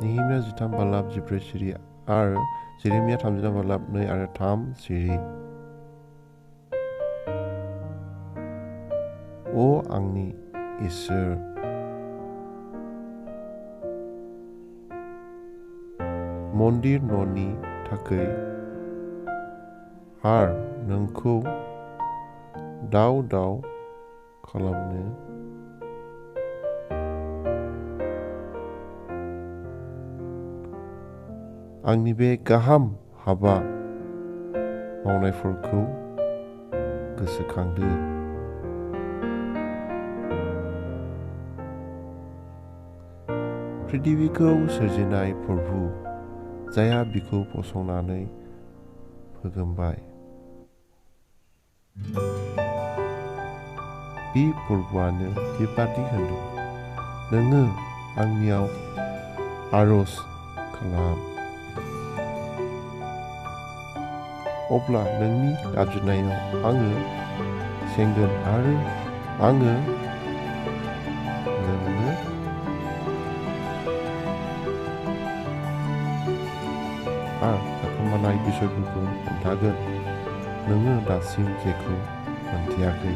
Nehemia 13 balab 14 siri आरो Jeremia 33 balab 2 आरो 3 siri. O angni Iswr, Mondir noni takwi आरो nwngkou दाव kalamnw आंनि बे gaham haba maonaifwrkou gwswkangdw पृथिवीखौ सोरजिनाय प्रभु जायहा बिखौ फसंनानै फोगोमबाय बे प्रभुआनो बेबादि होनदों नोङो आंनियाव आरज खालाम अब्ला नोंनि गाबज्रिनायाव आङो सेंगोन आरो आङो नोंनो थाखोमानाय बिसयफोरखौ खोन्थागोन नोङो दासिम जेखौ मोनथियाखै